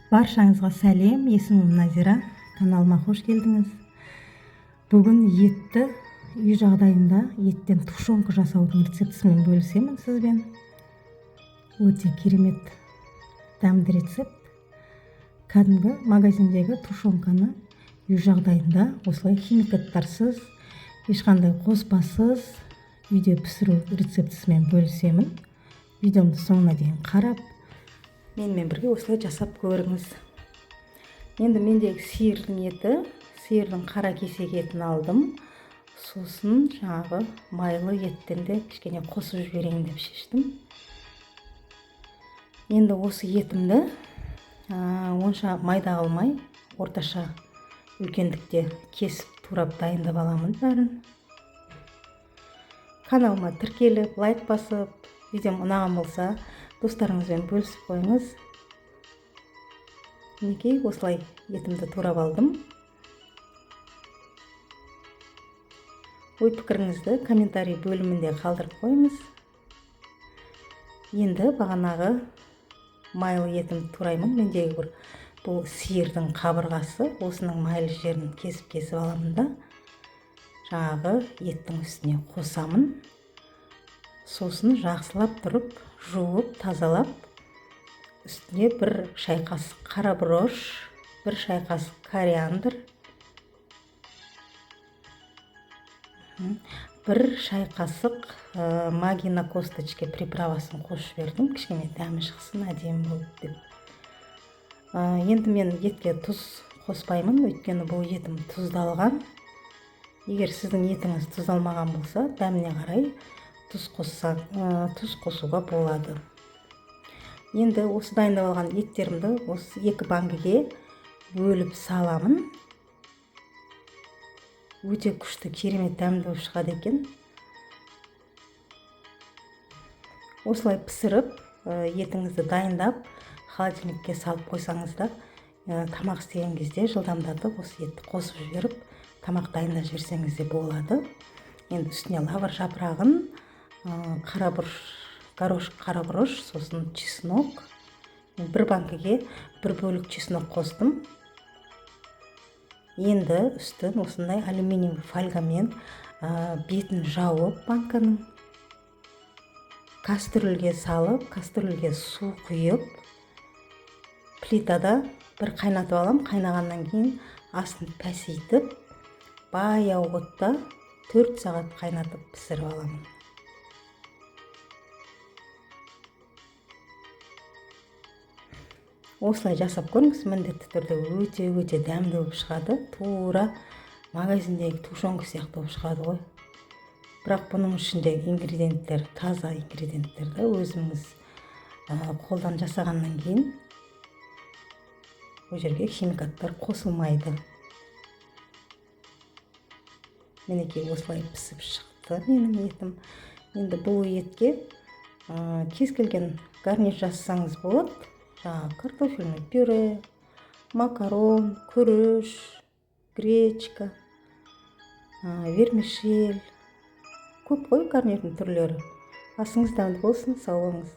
Баршаңызға сәлем, есімім Назира, каналыма қош келдіңіз. Бүгін етті үй жағдайында еттен тушенка жасаудың рецептісімен бөлісемін сізбен. Өте керемет дәмді рецепт. Кәдімгі магазиндегі тушенканы үй жағдайында осылай химикаттарсыз, ешқандай қоспасыз үйде пісіру рецептісімен бөлісемін. Видеомды соңына дейін қарап, менімен бірге осылай жасап көріңіз. Енді мендегі сиырдың еті, сиырдың қара кесек етін алдым. Сосын жаңағы майлы еттен де кішкене қосып жіберейін деп шештім. Енді осы етімді онша майда қылмай, орташа үлкендікте кесіп турап дайындап аламын бәрін. Каналыма тіркеліп, лайк басып, видеом ұнаған болса, достарыңызбен бөлісіп қойыңыз. Мінекей осылай етімді турап алдым. Ой пікіріңізді комментарий бөлімінде қалдырып қойыңыз. Енді бағанағы майлы етімді тураймын. Мендегі бір бұл сиырдың қабырғасы, осының майлы жерін кесіп-кесіп аламын да, жаңағы еттің үстіне қосамын. Сосын жақсылап тұрып, жуып, тазалап, үстіне бір шай қасық қара бұрыш, бір шай қасық кориандр, бір шай қасық маги на косточке приправасын қосып жібердім. Кішкене дәмі шықсын, әдемі болып деп. Енді мен етке тұз қоспаймын, өйткені бұл етім тұздалған. Егер сіздің етіңіз тұздалмаған болса, дәміне қарай тұз қосуға болады. Енді осы дайындап алған еттерімді осы екі банкіге бөліп саламын. Өте күшті, керемет дәмді болып шығады екен. Осылай пісіріп, етіңізді дайындап, холодильникке салып қойсаңыз да, тамақ істеген кезде жылдамдатып осы етті қосып жіберіп, тамақ дайындап жіберсеңіз де болады. Енді үстіне лавр жапырағын, қара бұрыш, горошек қара бұрыш, сосын чеснок. Мен бір банкіге бір бөлік чеснок қостым. Енді үстін осындай алюминиевый фольгамен бетін жауып, банканың кастрюльге салып, кастрюльге су құйып, плитада бір қайнатып аламын. Қайнағаннан кейін астын пәсейтіп, баяу отта 4 сағат қайнатып пісіріп аламын. Осылай жасап көріңіз, міндетті түрде өте-өте дәмді болып шығады. Тура магазиндегі тушенка сияқты болып шығады ғой. Бірақ бұның ішіндегі ингредиенттер таза ингредиенттер да, өзіңіз қолдан жасағаннан кейін ол жерге химикаттар қосылмайды. Мінекей осылай пісіп шықты менің етім. Енді бұл етке кез келген гарнир жасасаңыз болады. Жаңағы картофельный пюре, макарон, күріш, гречка, вермишель. Көп қой гарнирдің түрлері. Асыңыз дәмді болсын, сау болыңыз.